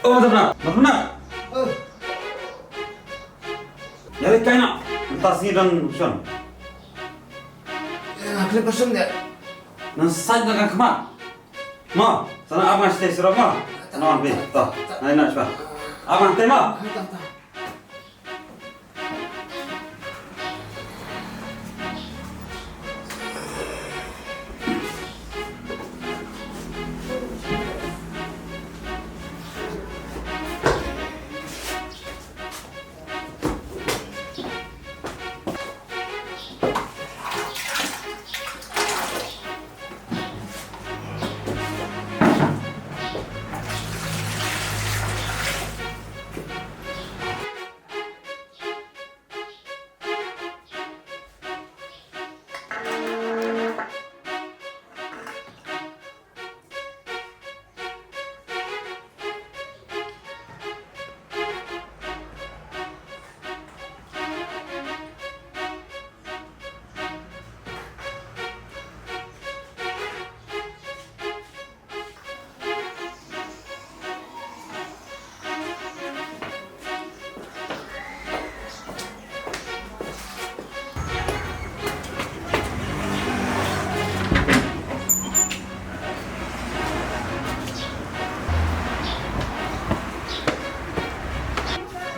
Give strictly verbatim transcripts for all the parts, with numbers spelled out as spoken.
Oh, mata na, mata na. Ïa leit kai na, mynta sngi don shon. Ïa, khlem ka shon de. Nang sait na ka khmat. Mo, sa nang ap nga shatei surok mo. Nang ap nga, to. Nang ap nga shatei. Ap nga shatei mo.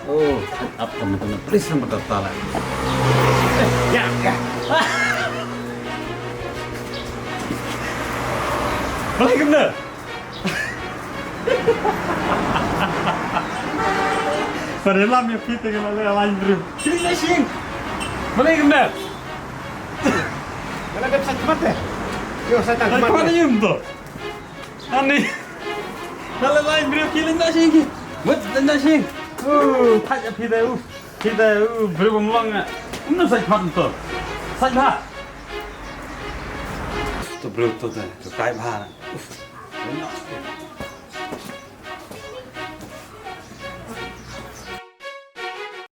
Oh, ap ka mynta na, please, namar ka tala. Eh, ya, ya. Ah. Balei kumne? Pare lam ïa phi te ka la line briew. Khie leit na shin. Balei kumne? Ka la dep sait khmat te. Ïoh sait tang khmat te. Khmat ïa um to. Ani. Ka la line briew, khie leit na shin ki. Mut leit na shin. Uh, thait ïa phi te, uh. Phi te, uh, briew bym long, eh. Kumno sait khmat to. Sait bha. To briew to te, to kai bha. Uf.